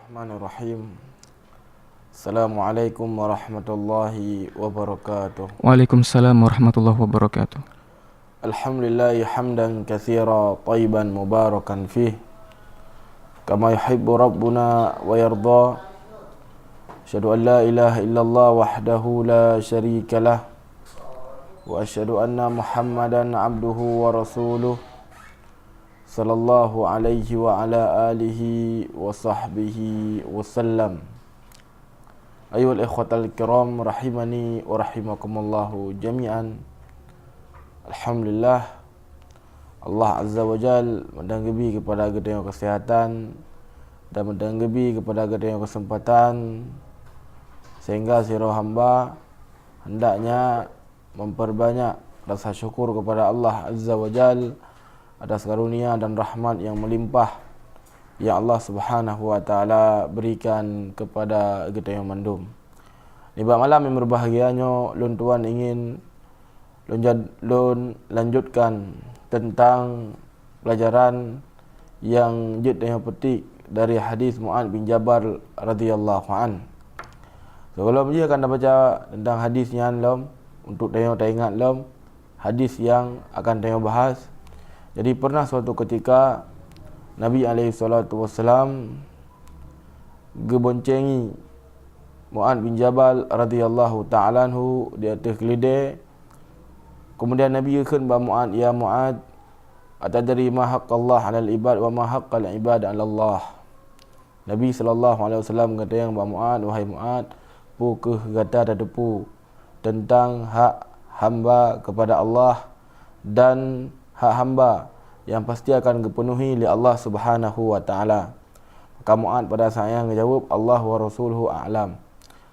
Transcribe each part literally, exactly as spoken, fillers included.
Bismillahirrahmanirrahim. Assalamualaikum warahmatullahi wabarakatuh. Waalaikumsalam warahmatullahi wabarakatuh. Alhamdulillah hamdan katsira thayyiban mubarakan fih, kama yuhibbu rabbuna wa yarda. Asyhadu an la ilaha illallah wahdahu la syarika lah, wa asyhadu anna Muhammadan abduhu wa rasuluh, sallallahu alaihi wa ala alihi wa sahbihi wa sallam. Ayyuhal ikhwatal kiram, rahimani wa rahimakumullahu jami'an. Alhamdulillah, Allah Azza wa Jal meudang geubi keupada geutanyoe keuseuhatan dan meudang geubi keupada geutanyoe keuseumpatan, sehingga sidroe hamba hendaknya memperbanyak rasa syukur kepada Allah Azza wa Jal atas karunia dan rahmat yang melimpah yang Allah Subhanahu wa Taala berikan kepada geutanyoe mandum. Nibak malam yang berbahagia nyoe, lôn tuan ingin lôn jad-, lôn lanjutkan tentang pelajaran nyang jeuet tanyoe peutik dari hadis Mu'adz bin Jabal radhiyallahu an. Sigohlom jih akan tabaca tentang hadis nyan lom, untuk tanyoe taingat lom hadis nyang akan tanyoe bahas. Jadi, pernah suatu ketika Nabi alaihi salatu wassalam geuboncengi Mu'adz bin Jabal radhiyallahu ta'ala anhu di ateueh keuleudée. Keumudian Nabi geukheun bak Mu'adz, "Ya Mu'adz, atadri ma haqqallah 'alal ibad wa ma haqqal ibad 'alallah?" Nabi sallallahu alaihi wasallam geutanyong bak Mu'adz, "Wahai Mu'adz, peu kheueh gata tateupeue teuntang hak hamba keupada Allah dan hak hamba nyang pasti akan geupeunuhi lé Allah Subhanahu wa Taala?" Maka Mu'adz pada saat nyan geujaweueb, "Allah wa rasuluhu a'lam."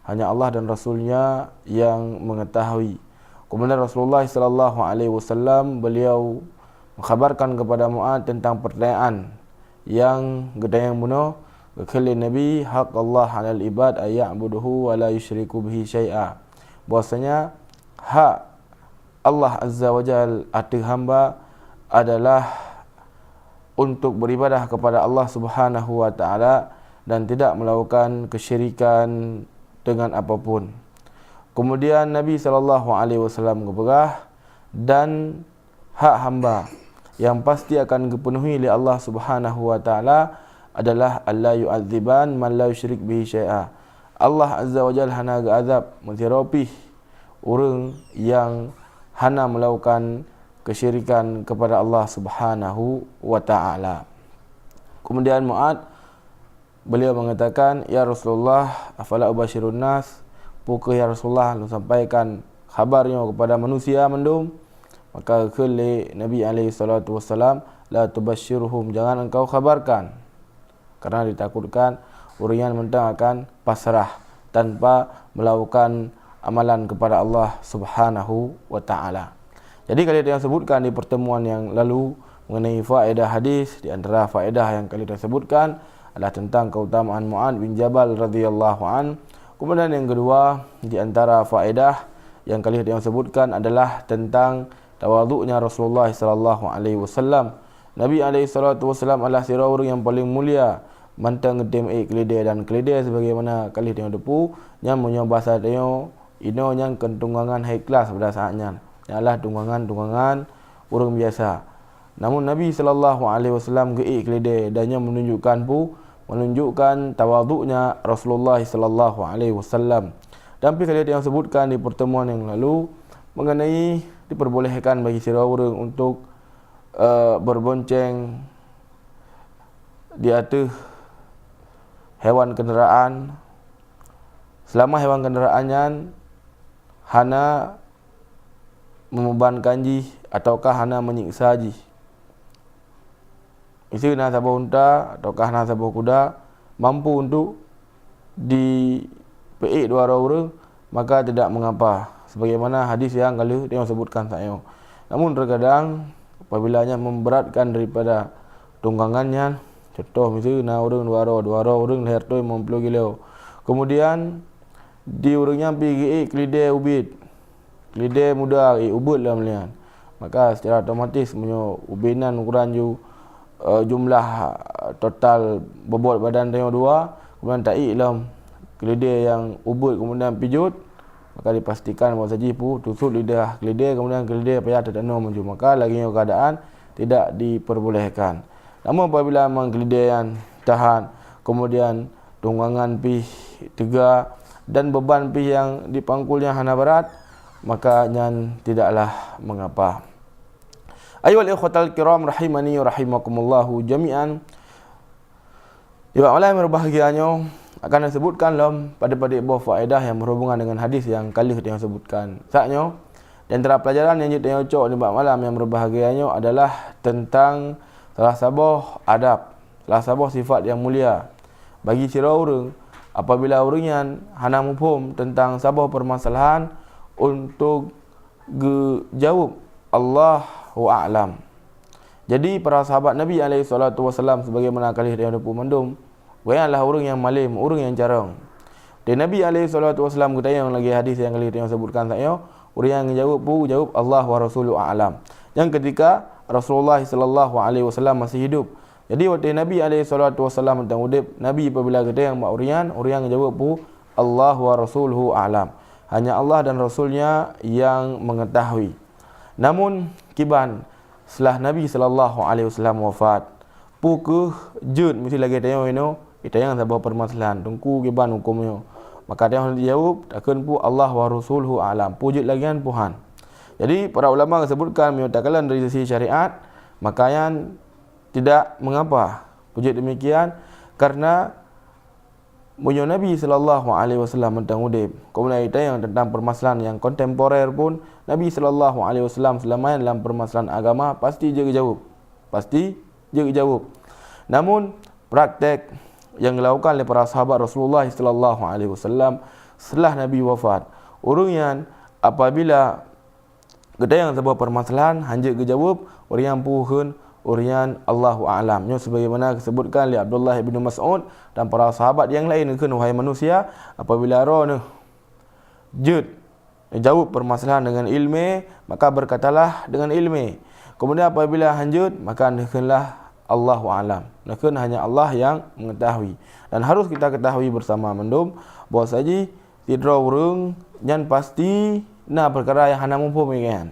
Hanya Allah dan Rasul-Nya yang mengetahui. Kemudian Rasulullah sallallahu alaihi wasallam, beliau mengkhabarkan kepada Mu'adz tentang pertanyaan nyang geutanyong bunoe, geukheun lé Nabi, "Haqqallah 'alal ibad ay ya'buduhu wa la yusyriku bihi syai'a." Bahwasanya hak Allah Azza wa Jal ateueh hamba adalah untuk beribadah kepada Allah Subhanahu wa Taala dan tidak melakukan kesyirikan dengan apapun. Kemudian Nabi sallallahu alaihi wasallam geupeugah, dan hak hamba yang pasti akan geupeunuhi lé Allah Subhanahu wa Taala adalah alla yu'adziban man la yusyrik bihi syai'a. Allah Azza wa Jalla hana geuazab meusidroe pih ureuëng nyang hana melakukan kesyirikan kepada Allah Subhanahu wa Taala. Kemudian Mu'adz, beliau mengatakan, "Ya Rasulullah, afala ubasyirun nas? Peu kheueh ya Rasulullah, lôn sampaikan khabar nyoe kepada manusia mandum?" Maka geukheun lé Nabi alaihi salatu wassalam, "La tubasyirhum, jangan engkau khabarkan." Karena ditakutkan ureuëng nyan mantong akan pasrah tanpa melakukan amalan kepada Allah Subhanahu wa Taala. Jadi, ka lheueh teuseubutkan di pertemuan nyang lalu mengenai faedah hadis, di antara faedah nyang ka lheueh teuseubutkan adalah tentang keutamaan Mu'adz bin Jabal radhiyallahu an. Kemudian yang kedua, di antara faedah nyang ka lheueh teuseubutkan adalah tentang tawaduknya Rasulullah sallallahu alaihi wasallam. Nabi alaihi salatu wasallam adalah sidroe ureuëng nyang paleng mulia mantong geutem ék keuleudée, dan keuleudée sebagaimana ka lheueh tanyoe teupeue, nyan meunyoe basa tanyoe inoe nyan kon tunggangan high class pada saat nyan. Nyan adalah tunggangan-tunggangan ureuëng biasa. Namun Nabi sallallahu alaihi wasallam geuék keuleudée, dan nyan menunjukkan peue? Menunjukkan tawaduknya Rasulullah sallallahu alaihi wasallam. Dan pih ka lheueh tanyoe sebutkan di pertemuan yang lalu mengenai diperbolehkan bagi sidroe ureuëng untuk, eh, berbonceng di ateueh hewan kenderaan selama hewan kenderaan nyan hana membebankan jih ataukah hana menyiksa jih. Miseue na saboh unta ataukah na saboh kuda mampu untuk dipeuék dua droe ureuëng, maka tidak mengapa, sebagaimana hadis nyang ka lheueh tanyoe sebutkan saat nyoe. Namun, terkadang apabila nyan memberatkan daripada tunggangan nyan, contoh miseue na ureuëng dua droe, dua droe ureuëng lahé reutôh limong ploh kilo, kemudian di ureuëng nyan pih geuék keuleudée ubit, keuleudée muda, ék ubeuet lam lian, maka secara otomatis meunyoe ubit nyan ukuran ju-, eh, jumlah, eh, total bobot badan tanyoe dua, kemudian taék lom keulidé nyang ubit kemudian pijot, maka dipastikan bahwa saji pu tusut lidah keulidé, kemudian keulidé payah teutanam laju. Maka lagée nyoe keadaan tidak diperbolehkan. Namun apabila memang keulidé nyan tahan, kemudian tunggangan pih teuga dan beban pih nyang dipangkul nyan hana berat, maka nyan tidaklah mengapa. Ayuhal ikhwatal kiram rahimani wa rahimakumullahu jami'an. Nibak malam yang berbahagia nyoe akan disebutkan lom padé-padé boh faedah yang berhubungan dengan hadis yang ka lheueh tanyoe sebutkan. Saat nyoe, di antara pelajaran yang jeuet tanyoe cok nibak malam yang berbahagia nyoe adalah tentang salah saboh adab, salah saboh sifat yang mulia bagi sidroe ureuëng apabila ureuëng nyan hana muphom tentang saboh permasalahan untuk geujaweueb Allahu a'lam. Jadi para sahabat Nabi alaihi salatu wasallam sebagaimana ka lheueh tanyoe teupeue mandum, gobnyan adalah ureuëng nyang malem, ureuëng nyang carông. Di Nabi alaihi salatu wasallam geutanyong lagée hadis nyang ka lheueh tanyoe sebutkan saat nyoe, ureuëng nyang geujaweueb pu geujaweueb Allah wa rasuluhu a'lam. Nyang keutika Rasulullah sallallahu alaihi wasallam masih hidup. Jadi watée Nabi alaihi salatu wasallam mantong udeb, Nabi apabila geutanyong bak ureuëng nyan, ureuëng nyang geujaweueb pu Allah wa rasuluhu a'lam. Hanya Allah dan Rasulnya yang mengetahui. Namun kiban setelah Nabi sallallahu alaihi wasallam wafat, peu kheueh jeuet meusti lagée tanyoe inoe, itanyong saboh permasalahan, teungku kiban huköm nyoe. Maka tanyoe hana jaweueb, takheun pu Allah wa rasuluhu a'lam. Peu jeuet lagée nyan peu han. Jadi para ulama geusebutkan meunyoe takalon dari sisi syariat, maka nyan tidak mengapa. Peu jeuet demikian, karena meunyoe Nabi sallallahu alaihi wasallam mantong udeb, kemudian itanyong tentang permasalahan yang kontemporer pun, Nabi sallallahu alaihi wasallam seulama nyan dalam permasalahan agama pasti jeuet geujaweueb. Pasti jeuet geujaweueb. Namun praktek yang dilakukan oleh para sahabat Rasulullah sallallahu alaihi wasallam setelah Nabi wafat, ureuëng nyan apabila geutanyong saboh permasalahan han jeuet geujaweueb, ureuëng nyan peu kheun, ureuëng nyan Allahu a'lam. Nyoe sebagaimana geusebutkan lé Abdullah ibnu Mas'ud dan para sahabat nyang laén kheun, wahai manusia, apabila droeneuh jeuet jaweueb permasalahan dengan iéleumé, maka berkatalah dengan iéleumé. Kemudian apabila han jeuet, maka neukheunlah Allahu a'lam. Neukheun hanya Allah yang mengetahui. Dan harus kita ketahui bersama mandum bahwa saji sidroe ureuëng nyan pasti na peukara nyang hana muphom lagée nyan.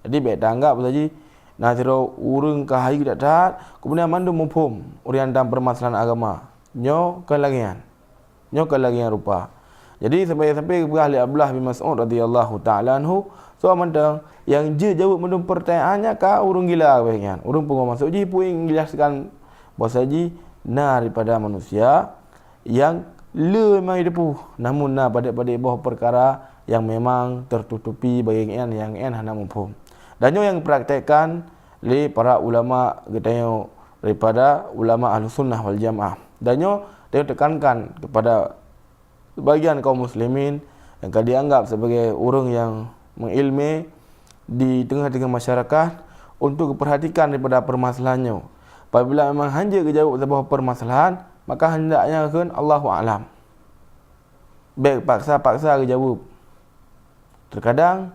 Jadi bék taanggab saji na sidroe ureuëng ka hayeue that-that, kemudian mandum muphom ureuëng nyan dalam permasalahan agama. Nyoe kon lagée nyan. Nyoe kon lagée nyan rupa. Jadi sampai-sampai geupeugah lé Abdullah bin Mas'ud radhiyallahu ta'ala anhu, soe mantong nyang jeuet jaweueb mandum pertanyaan nyan ka ureuëng gila lagée nyan. Ureuëng pungo maksud jih peuinggilaskan bahwa saji na daripada manusia nyang le memang jiteupeue, namun na padeb-padeb boh peukara nyang memang teututupi bagi nyan nyang nyan hana muphom. Dan nyoe nyang geupeupraktekkan lé para ulama geutanyoe daripada ulama Ahlussunnah wal Jamaah. Dan nyoe tanyoe tekankan kepada sebagian kaum muslimin nyang ka dianggap sebagai ureuëng nyang meuiéleumé di teungoh-teungoh masyarakat untuk geupeurhatikan daripada permasalahan nyoe. Apabila memang han jeuet geujaweueb saboh permasalahan, maka hendaknya kheun Allahu a'lam. Bék paksa-paksa geujaweueb. Terkadang,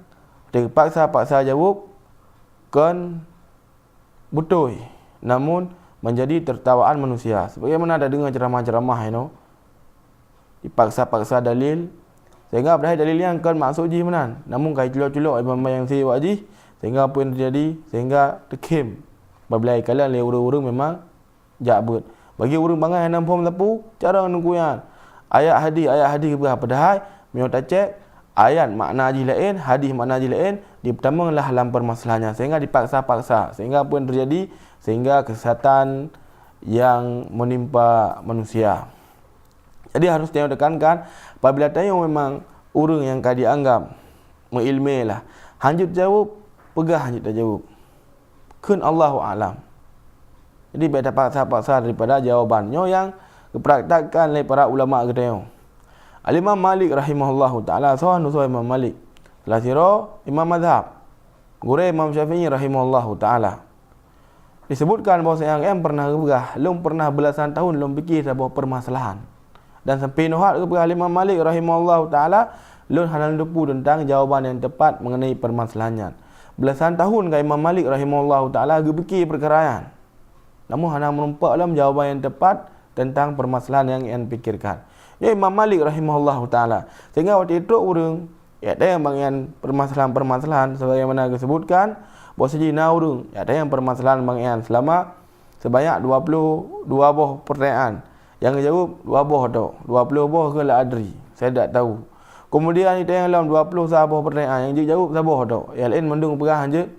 teupaksa-paksa jaweueb kon beutôi, namun menjadi tertawaan manusia. Sebagaimana tadeungoe ceramah-ceramah inoe, dipaksa-paksa dalil, sehingga padahai dalil nyan kon maksud jih meunan, namun ka jiculok-culok imam nyang si wak jih, sehingga peue nyang teujadi, sehingga teukhém apabila jikalon lé ureuëng-ureuëng memang jak beuet. Bagi ureuëng bangai hana muphom sapeue, cara ngon keu nyan. Ayat hadih, ayat hadih geupeugah, padahai meunyoe tacék, ayat makna jih laén, hadih makna jih laén, dipeutamong lah lam permasalahan nyan, sehingga dipaksa-paksa, sehingga peue nyang teujadi, sehingga keusesatan nyang menimpa manusia. Jadi harus tanyoe tekankan, apabila tanyoe memang ureuëng nyang ka dianggap meuiéleumé lah, han jeuet jaweueb, peugah han jeuet tajaweueb. Kheun Allahu a'lam. Jadi bék tapaksa-paksa daripada jawaban. Nyoe nyang geupraktekkan lé para ulama geutanyoe. Al-Imam Malik rahimahullahu ta'ala, soe nyoe soe Imam Malik? Salah sidroe imam mazhab, gurée Imam Syafi'i rahimahullahu ta'ala. Disebutkan bahwa nyang M pernah geupeugah, lôn pernah beulasan tahun lôn pike saboh permasalahan. Dan sampai nyoe hat geupeugah lé Imam Malik rahimahullahu ta'ala, lôn hana lôn teupeu teuntang jawaban nyang teupat mengenai permasalahan nyan. Beulasan tahun ka Imam Malik rahimahullahu ta'ala geupike peukara nyan, namun hana meureumpok lom jawaban nyang teupat teuntang peumasalahan nyang geupikéran. Nyoe Imam Malik rahimahullahu taala. Sehingga watée trok ureuëng, ya, tanyong bak geuhnyan peumasalahan-peumasalahan sebagaimana geusebutkan, bahwa siji na ureuëng, ya, tanyong peumasalahan bak geuhnyan seulama sebanyak dua puluh dua boh peurtanyaan. Nyang geujaweueb dua boh tok, dua puluh boh kheun la adri, saya tidak tahu. Kemudian itanyong lom dua puluh sa boh peurtanyaan, nyang jeuet jaweueb saboh tok, nyang laén mandum peugah hana jeuet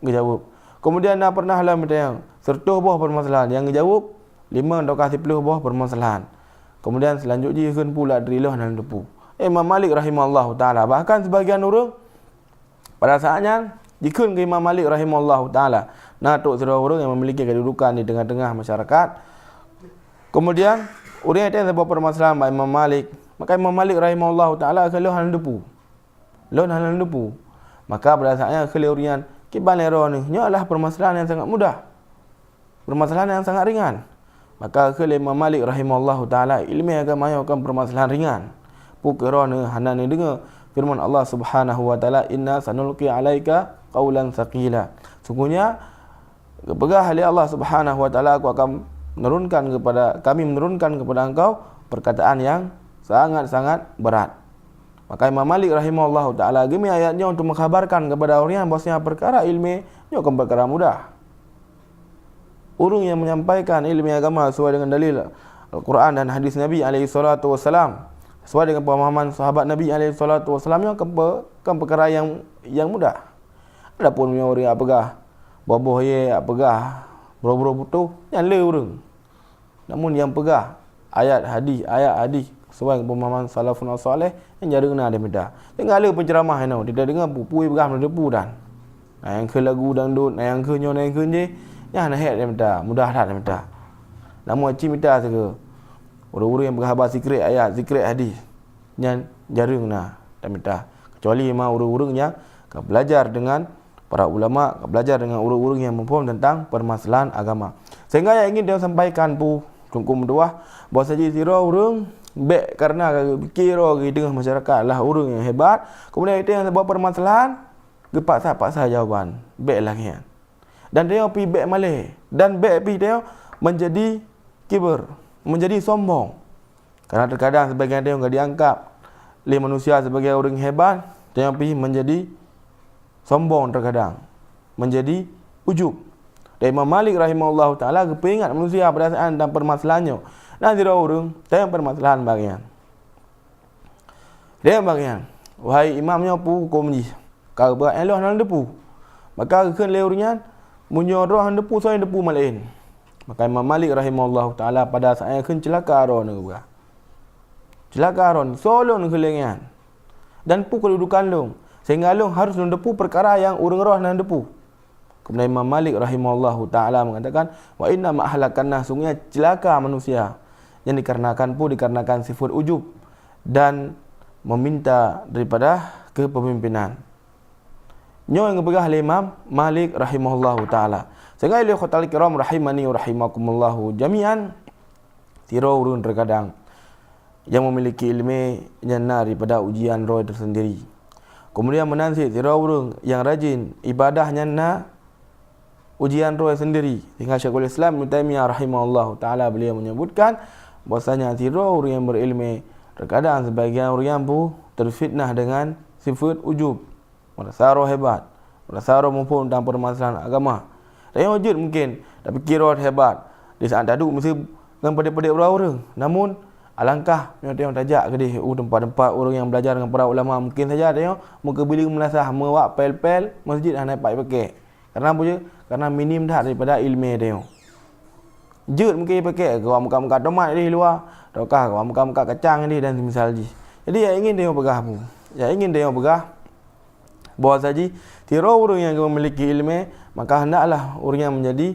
geujaweueb. Kemudian na pernah lom itanyong seratus boh peumasalahan, nyang geujaweueb limong atawa siploh boh peumasalahan. Kemudian seulanjut jih kheun peue la adri, lôn hana lôn teupeue. Imam Malik rahimahullahu taala, bahkan sebagian ureuëng pada saat nyan jikheun keu Imam Malik rahimahullahu taala, na trok sidroe ureuëng nyang memiliki kedudukan di tengah-tengah masyarakat. Kemudian ureuëng nyan tanyong saboh peumasalahan bak Imam Malik, maka Imam Malik rahimahullahu taala kheun lôn hana lôn teupeue. Lôn hana lôn teupeue. Maka pada saat nyan kheun lé ureuëng nyan, "Kiban lé droeneuh, nyoe adalah peumasalahan nyang sangat mudah. Peumasalahan nyang sangat ringan." Maka kheun lé Imam Malik rahimahullahu taala, "Iéleumé agama nyoe kon peumasalahan ringan. Peu kheueh droeneuh hana neudeungoe firman Allah Subhanahu wa taala, 'Inna sanulqi 'alaika qaulan tsaqila.'" Sungguhnya geupeugah lé Allah Subhanahu wa taala, "Aku akan menurunkan kepada, Kami menurunkan kepada engkau perkataan yang sangat-sangat berat." Maka Imam Malik rahimahullahu taala geumi ayat nyoe untuk mengkhabarkan kepada ureuëng nyan bahwasanya perkara iéleumé nyoe kon perkara mudah. Ureuëng nyang menyampaikan iéleumé agama sesuai dengan dalil Al-Quran dan hadis Nabi alaihi salatu wasalam, sesuai dengan pemahaman sahabat Nabi alaihi salatu wasalam, nyoe kon pe-, kon perkara yang, yang mudah. Adapun meunyoe ureuëng peugah boh-boh yé, peugah brôh-brôh putôh, nyan le ureuëng. Namun nyang peugah ayat hadis, ayat hadis sesuai dengan pemahaman salafun saleh, nyan jareueng na dimita. Tinggai le penceramah inoe, tidak dengar peue-peue peugah meunyoe peue dan. Na nyang kheun lagu dangdut, na nyang kheun nyoe, na nyang kheun jih, nyan hana hék dimita, mudah that dimita. Namun cit mita sigoe ureuëng-ureuëng nyang peugah haba sikrek ayat, sikrek hadis, nyan jareueng na dimita. Kecuali memang ureuëng-ureuëng nyang ka belajar dengan para ulama, ka belajar dengan ureuëng-ureuëng nyang muphom teuntang peumasalahan agama. Sehingga nyang ingin lôn sampaikan peue, Teungku meutuah, bahwa saji sidroe ureuëng bék karena ka geupike droe di teungoh masyarakat lah ureuëng nyang hebat, kemudian di teungoh saboh peumasalahan geupaksa-paksa jawaban, bék lagée nyan. Dan tanyoe pih bék malée, dan bék pih tanyoe menjadi kiber, menjadi sombong. Karena terkadang sebagian tanyoe ka dianggap lé manusia sebagai ureuëng hebat, tanyoe pih menjadi sombong terkadang, menjadi ujub. Dan Imam Malik rahimahullahu taala geupeuingat manusia pada saat dan peumasalahan nyoe. Na sidroe ureuëng tanyong peumasalahan bak geuhnyan. Tanyong bak geuhnyan, "Wahai imam, nyoe peue huköm jih? Ka geupeugah lôn hana lôn teupeue." Maka geukheun lé ureuëng nyan, "Meunyoe droe hana teupeue, soe nyang teupeue meu'en?" Maka Imam Malik rahimahullahu taala pada saat nyan kheun, "Ceulaka droeneuh," geupeugah. "Ceulaka droeneuh, soe lôn kheun lagée nyan? Dan peue keududukan lôn, sehingga lôn harôh lôn teupeue peukara nyang ureuëng droe hana teupeue?" Kemudian Imam Malik rahimahullahu taala mengatakan, "Wa inna ma ahlakan nas, sungguhnya ceulaka manusia." Nyan dikarenakan peue? Dikarenakan sifat ujub dan meminta daripada kepemimpinan. Nyoe nyang geupeugah lé Imam Malik rahimahullahu taala. Sehingga lé khotal kiram rahimani wa rahimakumullahu jami'an, sidroe ureuëng terkadang nyang memiliki iéleumé nyan na daripada ujian droe tersendiri. Kemudian meunan cit sidroe ureuëng nyang rajin ibadah nyan na ujian droe sendiri. Sehingga Syekhul Islam Ibnu Taimiyah rahimahullahu taala beliau menyebutkan bahwasanya sidroe ureuëng nyang beriéleumé terkadang sebagian ureuëng nyan peue terfitnah dengan sifat ujub. Meurasa droe hebat, meurasa droe muphom teuntang peumasalahan agama. Tanyoe jeuet mungken tapike droe hebat, di saat taduek miseue ngon padub-padub droe ureuëng. Namun alangkah meunyoe tanyoe tajak keudeh u teumpat-teumpat ureuëng nyang belajar ngon para ulama, mungken saja tanyoe meukeubileung meulasah, meuwak pél-pél, masjid hana pat jipakée. Karena peue jeuet? Karena minim that daripada iéleumé tanyoe. Jeuet mungken jipakée keu meukat-meukat tomat di luwa, ataukah keu meukat-meukat kacang di dan semisal jih. Jadi nyang ingin tanyoe peugah peue? Nyang ingin tanyoe peugah bahwa saji sidroe ureuëng nyang memiliki iéleumé, maka hendaklah ureuëng nyan menjadi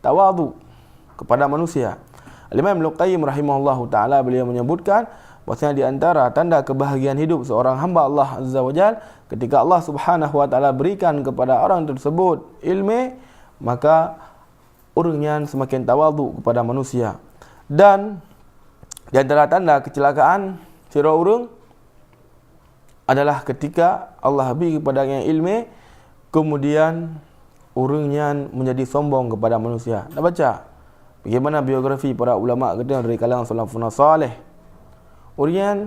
tawadhu kepada manusia. Al-Imam Ibnu Qayyim rahimahullahu taala beliau menyebutkan bahwasanya di antara tanda kebahagiaan hidup seorang hamba Allah Azza wa Jal, ketika Allah Subhanahu wa taala berikan kepada orang tersebut iéleumé, maka ureuëng nyan semakin tawadhu kepada manusia. Dan di antara tanda kecelakaan sidroe ureuëng adalah ketika Allah bri kepada nyan iéleumé, kemudian ureuëng nyan menjadi sombong kepada manusia. Tabaca, Bagaimana biografi para ulama geutanyoe dari kalangan salafun saleh? Ureuëng nyan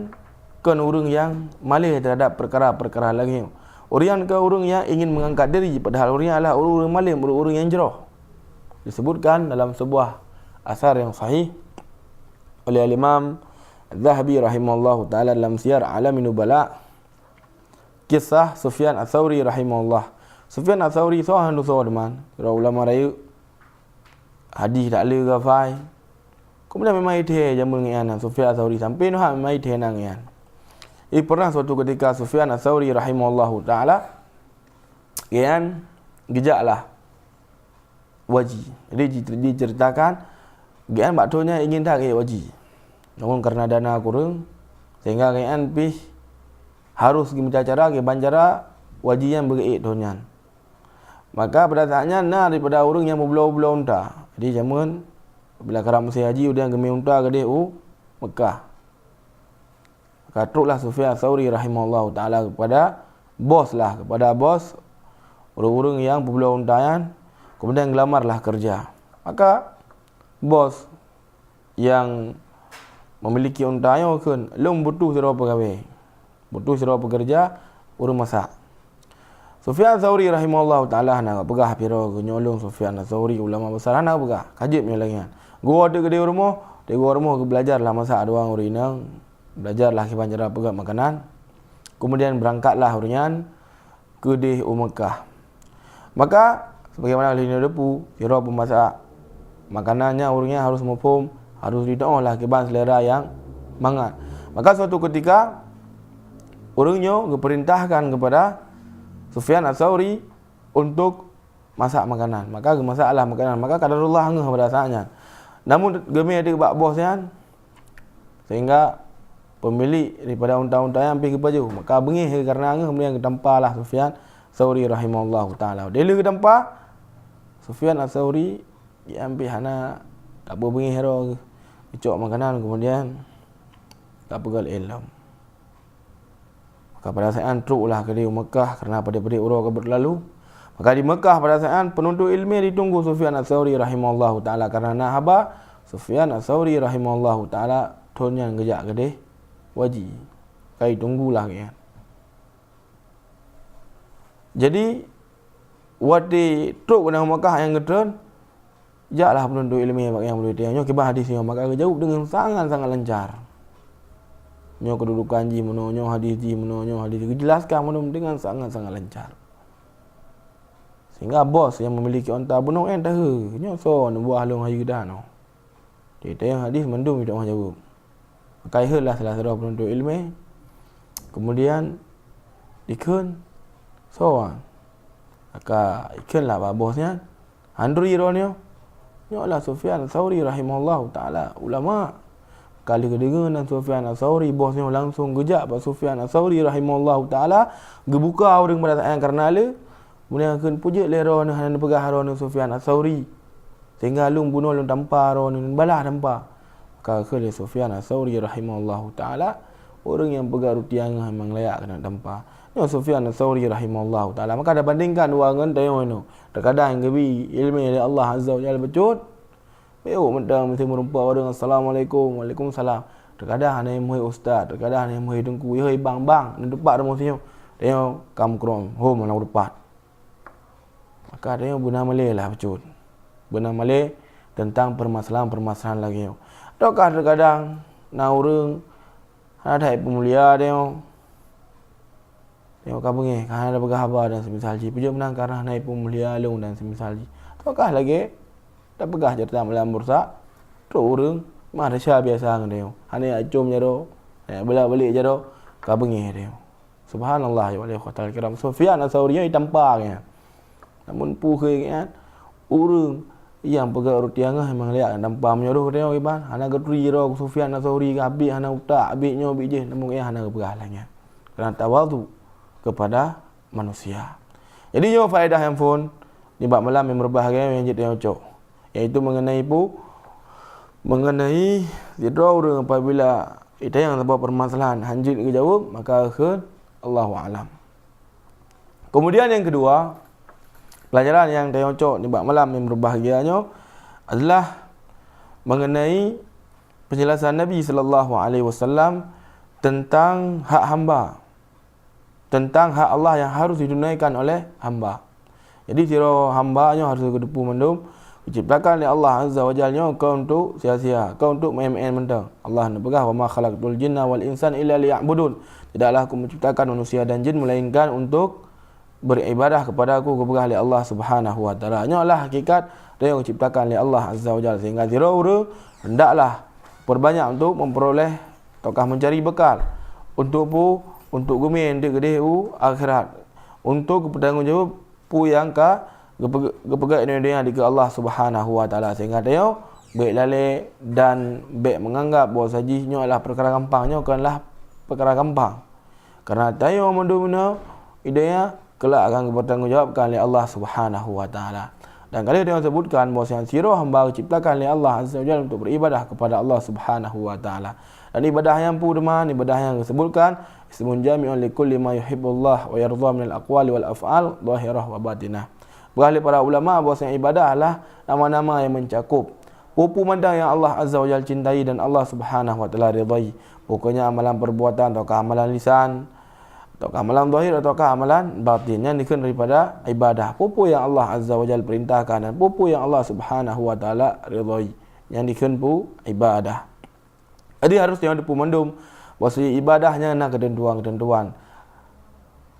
kon ureuëng nyang malée terhadap perkara-perkara lagée nyoe. Ureuëng nyan kon ureuëng nyang ingin mengangkat diri, padahal ureuëng nyan adalah ureuëng-ureuëng malém, ureuëng-ureuëng nyang jroh. Disebutkan dalam sebuah asar yang sahih oleh Al-Imam Zahabi rahimahullahu taala dalam Siyar Alamin Nubala, kisah Sufyan Ats-Tsauri rahimahullah. Sufyan Ats-Tsauri soe han soe teuma, ulama rayeuk, hadis tak le gafai. Kemudian memang ithée jameun ngian Sufyan Ats-Tsauri sampai noh memang ithée nang ngian. Ih, pernah suatu ketika Sufyan Ats-Tsauri rahimahullahu taala ngian geujak lah waji. Jadi di- diceritakan, gobnyan bak thon nyan ingin that geuék waji. Namun karena dana kureueng, sehingga gobnyan pih harus geumita cara, geuban cara waji nyan beugeuék thon nyan. Maka pada saat nyan na daripada ureuëng nyang meubloe-bloe unta. Jadi jameun bila karab musém haji, ureuëng geumé unta keudeh u Mekah. Maka troklah Sufyan Tsauri rahimahullahu taala kepada bos lah, kepada bos ureuëng-ureuëng nyang peubloe unta nyan, kemudian geulamarlah kerja. Maka bos nyang memiliki unta nyoe kheun, "Lôn butuh sidroe peugawée, butuh sidroe peukeureuja ureuëng masak." Sufyan Tsauri rahimahullahu taala hana peugah piro, geunyoe lôn Sufyan Tsauri ulama besar hana peugah, ka jeuet nyoe lagée nyan. Geuwoe teuk keudeh u rumoh, teuk geuwoe rumoh geubeulajar lah masak dua ureuëng inong, beulajar lah kiban cara peugöt makanan. Kemudian beurangkatlah ureuëng nyan keudeh u Mekah. Maka sebagaimana lheueh nyoe teupeue, sidroe peumasak makanan nyan ureuëng nyan harus muphom, harus jiteu'oh lah kiban seulera nyang mangat. Maka suatu ketika ureuëng nyoe geupeurintahkan kepada Sufyan Ats-Tsauri untuk masak makanan. Maka geumasaklah makanan. Maka qadarullah ngeuh pada saat nyan. Namun geumé teuk bak bos nyan, sehingga pemilik daripada unta-unta nyan pih geupajoh. Maka beungéh karena ngeuh, kemudian geutampalah Sufyan Tsauri rahimahullahu taala. Dilheueh geutampa, Sufyan Ats-Tsauri nyan pih hana ka beungéh droe geuh. Geucok makanan, kemudian ka peugöt ilom. Maka pada saat nyan troklah keudeh u Mekah karena padub-padub uroe ka berlalu. Maka di Mekah pada saat nyan penuntut ilmu ditunggu Sufyan Ats-Tsauri rahimahullahu taala karena na haba Sufyan Ats-Tsauri rahimahullahu taala thon nyan geujak keudeh waji. Ka jitunggu lah gobnyan. Jadi watée trok keunan u Mekah nyang geutreun, jaklah penuntut ilmu bak nyang meuleuti nyoe kiban hadis nyoe, maka geujaweueb deungon sangat-sangat lancar. Nyoe keududukan jih meunoe, nyoe hadis jih meunoe, nyoe hadis jih, geujelaskan meunoe deungon sangat-sangat lancar. Sehingga bos nyang memiliki unta bunoe nyan tahe, nyoe soe neubuah lôn hayeue dah nyoe. Di tayang hadis mandum jiteu'oh jaweueb. Maka jiheuet lah salah sidroe penuntut ilmu. Kemudian dikheun, "Soe?" Maka jikheun lah bak bos nyan, "Han turi droeneuh?" "Nyoe lah Sufyan Tsauri rahimahullahu taala, ulama." Ka lheueh geudeungoe nan Sufyan Tsauri, bos nyoe langsung geujak bak Sufyan Tsauri rahimahullahu taala, geubuka ureuëng pada saát nyan kareuna le. Keumudian kheun, "Peue jeuet lé droeneuh hana neupeugah droeneuh Sufyan Ats-Tsauri, sehingga lôn bunoe lôn tampa droeneuh, lôn balaih tampa?" Maka kheun lé Sufyan Ats-Tsauri rahimahullahu taala, "Ureuëng nyang peugah ruti angoh memang layak keuneuk tampa." Nyoe Sufyan Ats-Tsauri rahimahullahu taala. Maka tabandingkan dua ngon tanyoe nyoe. Teukadang geubi iéleumé lé Allah Azza wa Jalla bacut, meu'oh mantong meusti meurumpok ureuëng, "Assalamualaikum, waalaikumsalam." Teukadang hana meuhôi ustaz, teukadang hana meuhôi teungku, "Yoi bang, bang, neutupat rumoh sinyoe." Tanyoe ka meukrong, "Hom, hana kutupat." Maka tanyoe beuna malée lah bacut. Beuna malée teuntang peumasalahan-peumasalahan lagée nyoe. Ataukah teukadang na ureuëng hana that jipeumulia tanyoe, tanyoe ka beungéh, ka hana tapeugah haba dan seumisal jih. Peue jeuet meunan kareuna hana jipeumulia lôn dan seumisal jih. Ataukah lagée tapeugah ceurita malam bursa, trok ureuëng meu'ah desya biasa ngon tanyoe, hana jak com jaroe, hana jak bolak-balik jaroe, ka beungéh tanyoe. Subhanallah, ya Allah, ikhwatal kiram. Sufyan Ats-Tsauri nyoe jitampa geuh nyan. Namun peue kheun geuh nyan, ureuëng nyang peugah ruti angoh memang layak tampa. Meunyoe roh geutanyoe kiban, hana geuturi droe keu Sufyan Ats-Tsauri, ka habéh hana utak, habéh nyoe, habéh jéh, namun geuh nyan hana geupeugah lagée nyan. Kareuna tawadhu kepada manusia. Jadi nyoe faedah nyang phon nibak malam nyang meureubahagia nyang jeuet tanyoe cok. Yaitu mengenai pu-, mengenai sidroe ureuëng apabila jitanyong saboh peumasalahan han jeuet geujaweueb, maka kheun, "Allahu a'lam." Kemudian nyang keudua, pelajaran nyang tanyoe cok nibak malam nyang meureubahagia nyoe adalah mengenai penjelasan Nabi sallallahu alaihi wasallam tentang hak hamba, tentang hak Allah yang harus ditunaikan oleh hamba. Jadi sidroe hamba nyoe harus geuteupeue mandum, diciptakan lé Allah Azza wa Jalla nyoe kon untuk sia-sia, kon untuk maén-maén mantong. Allah neupeugah, "Wa ma khalaqtul jinna wal insan illa liya'budun." Tidaklah Aku menciptakan manusia dan jin melainkan untuk beribadah kepada Aku, geupeugah lé Allah Subhanahu wa Taala. Nyoe adalah hakikat nyang diciptakan lé Allah Azza wa Jalla, sehingga sidroe ureuëng hendaklah perbanyak untuk memperoleh ataukah mencari bekal untuk pu, untuk geumiet keudeh u akhirat, untuk geupeutanggung jaweueb peue nyang ka geupeu-, geupeugét di dunia dikeue Allah Subhanahu wa Taala, sehingga tanyoe bék lalé dan bék menganggap bahwa jih nyoe adalah perkara gampang. Nyoe bukanlah perkara gampang. Karena tanyoe mandum inoe di dunia kelak akan geupeutanggung jawabkan lé Allah Subhanahu wa Taala. Dan ka lheueh tanyoe sebutkan bahwa sidroe hamba diciptakan lé Allah Azza wa Jalla untuk beribadah kepada Allah Subhanahu wa Taala. Dan ibadah nyang peue teuma? Ibadah nyang geusebutkan, "Ismun jami'un likulli ma yuhibbullah wa yardha minal aqwali wal af'al, zahirah wa batinah." Peugah lé para ulama bahwasanya ibadah adalah nama-nama yang mencakup peue-peue mantong nyang Allah Azza wa Jalla cintai dan Allah Subhanahu wa Taala ridhai. Pokoknya amalan perbuatan ataukah amalan lisan, ataukah amalan zahir ataukah amalan batin, nyan dikheun daripada ibadah. Peue-peue nyang Allah Azza wa Jalla perintahkan dan peue-peue nyang Allah Subhanahu wa Taala ridhai, nyan dikheun peue? Ibadah. Jadi harus tanyoe teupeue mandum bahwa ibadah nyan na keuteuntuan-keuteuntuan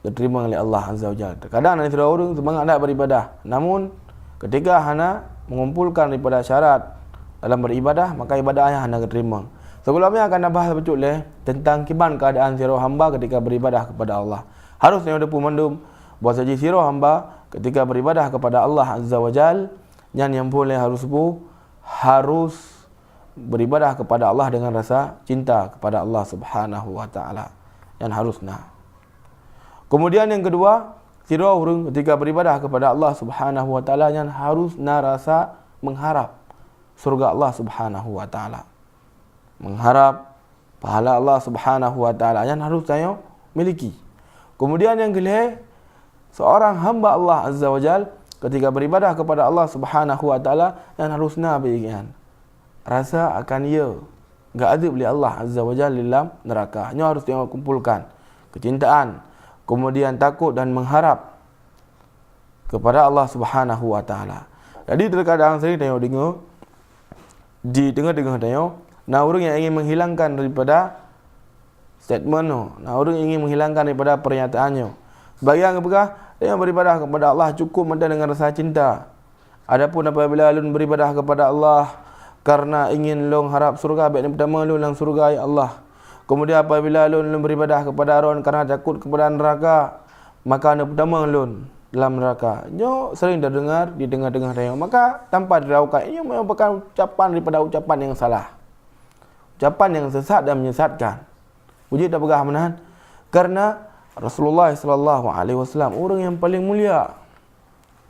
geuteurimong lé Allah Azza wa Jalla. Terkadang na sidroe ureuëng seumangat that beribadah, namun ketika hana mengumpulkan daripada syarat dalam beribadah, maka ibadahnya hana geuteurimong. Sigohlom nyan akan na bahas bacut lé tentang kiban keuadaan sidroe hamba ketika beribadah kepada Allah. Harus tanyoe teupeue mandum bahwa jih sidroe hamba ketika beribadah kepada Allah Azza wa Jalla, nyan nyang phôn lé harus peue? Harus beribadah kepada Allah dengan rasa cinta kepada Allah Subhanahu wa Taala. Nyan harus na. Kemudian yang kedua, sidroe ureuëng ketika beribadah kepada Allah Subhanahu wa Taala, nyan harus na rasa mengharap syurga Allah Subhanahu wa Taala. Mengharap pahala Allah Subhanahu wa Taala, nyan harus tanyoe miliki. Kemudian yang keulhée, seorang hamba Allah Azza wa Jalla ketika beribadah kepada Allah Subhanahu wa Taala, nyan harus na beuingat rasa akan ia geuadab lé Allah Azza wa Jalla di dalam neraka. Nyoe harus tanyoe kumpulkan, kecintaan, kemudian takut dan mengharap kepada Allah Subhanahu wa Taala. Jadi terkadang sering tanyoe deungoe di teungoh-teungoh tanyoe, na ureuëng nyang ingin menghilangkan daripada statement nyoe, na ureuëng ingin menghilangkan daripada pernyataan nyoe. Sebagian geupeugah, tanyoe beribadah kepada Allah cukup mantong dengan rasa cinta. Adapun apabila lôn beribadah kepada Allah karena ingin lôn harap syurga, bék neupeutamong lôn lam syurga, ya Allah. Kemudian apabila lôn, lôn beribadah kepada droen karena takut kepada neraka, maka neupeutamong lôn lam neraka. Nyoe sering terdengar di tengah-tengah tanyoe. Maka tanpa diragukan, nyoe merupakan ucapan daripada ucapan yang salah. Ucapan yang sesat dan menyesatkan. Uji tapeugah meunan, karena Rasulullah sallallahu alaihi wasallam ureuëng yang paling mulia,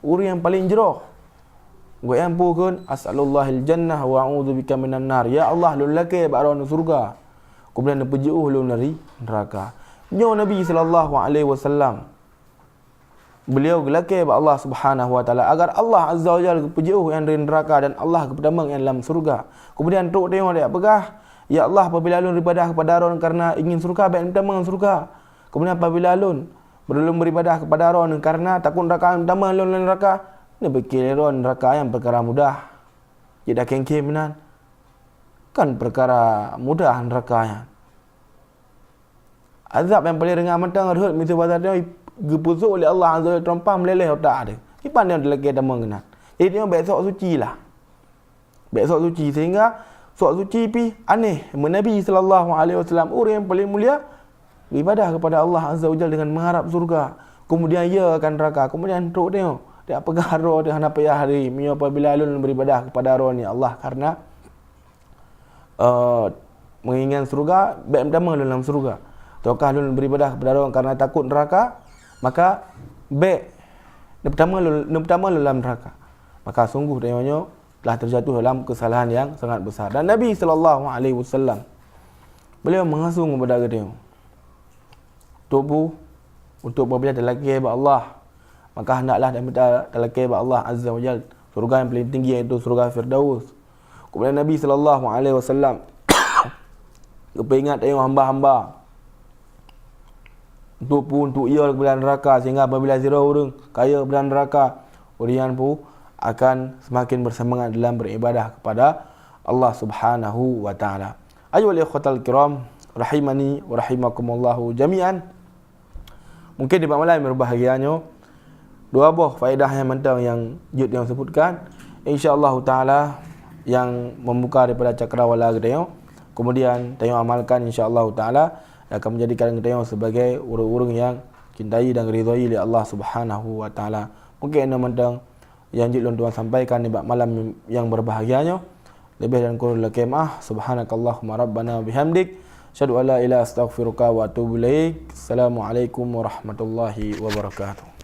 ureuëng yang paling jroh. Gobnyan peue kheun, "As'alullahal jannah wa a'udzubika minan nar." Ya Allah, lôn lakée bak droen syurga, kemudian neupeujeuôh lôn dari neraka. Nyoe Nabi sallallahu alaihi wasallam, beliau geulakée bak Allah Subhanahu wa Taala agar Allah Azza wa Jalla geupeujeuôh nyan dari neraka dan Allah geupeutamong nyan lam syurga. Kemudian trok tanyoe jak peugah, "Ya Allah, apabila lôn beribadah kepada droen karena ingin syurga, bék neupeutamong syurga. Kemudian apabila lôn, lôn beribadah kepada droen karena takut neraka, neupeutamong lôn lam neraka." Neupike lé droen neraka nyan peukara mudah. Jeuet takhém-khém meunan. Kan peukara mudah neraka nyan. Azab nyang paleng ringan mantong rhot miseue basa tanyoe geupeusok lé Allah Azza wa Jalla, teurompah meuléléh utak teuh. Kiban nyang dilakée tamong keunan. Jadi tanyoe bék sok suci lah. Bék sok suci, sehingga sok suci pih aneh. Meu Nabi sallallahu alaihi wasallam, ureuëng nyang paleng mulia, beribadah kepada Allah Azza wa Jalla dengan mengharap syurga. Kemudian ia akan neraka. Kemudian trok tanyoe, jak peugah droe teuh hana payah lé, meunyoe apabila lôn beribadah kepada droen, ya Allah, karena eh, menginginkan syurga, bék meutamong lôn lam syurga. Ataukah lôn beribadah kepada droen karena takut neraka, maka bék neupeutamong lôn, neupeutamong lôn lam neraka. Maka sungguh tanyoe nyoe telah terjatuh dalam kesalahan yang sangat besar. Dan Nabi sallallahu alaihi wasallam, beliau mengasuh kepada geutanyoe tubuh untuk apabila talakée bak Allah, maka hendaklah tamita talakée bak Allah Azza wa Jalla, syurga yang paling tinggi, yaitu syurga Firdaus. Kemudian Nabi sallallahu alaihi wasallam geupeuingat tanyoe hamba-hamba untuk peue, untuk ie keubila neuraka, sehingga apabila sidroe ureuëng ka ie keubila neuraka, ureuëng nyan peue akan semakin berseumangat dalam beribadah kepada Allah Subhanahu wa Taala. Ayyuhal ikhwatal kiram, rahimani wa rahimakumullahu jami'an. Mungkin di malam yang berbahagia nyoe, dua boh faedah nyang mantong nyang jeuet nyang sebutkan. Insya Allah Taala yang membuka daripada cakrawala geutanyoe. Kemudian tanyoe amalkan, insya Allah Taala akan menjadikan geutanyoe sebagai ureuëng-ureuëng yang cintai dan ridhoi oleh Allah Subhanahu wa Taala. Mungkin nyang mantong yang jeuet lôn tuan sampaikan nibak malam yang berbahagia nyoe. Lebih dan kurang lakée meu'ah. Subhanakallahumma rabbana bihamdik. Asyhadu an la ilaha astaghfiruka wa atubu ilaik. Assalamualaikum warahmatullahi wabarakatuh.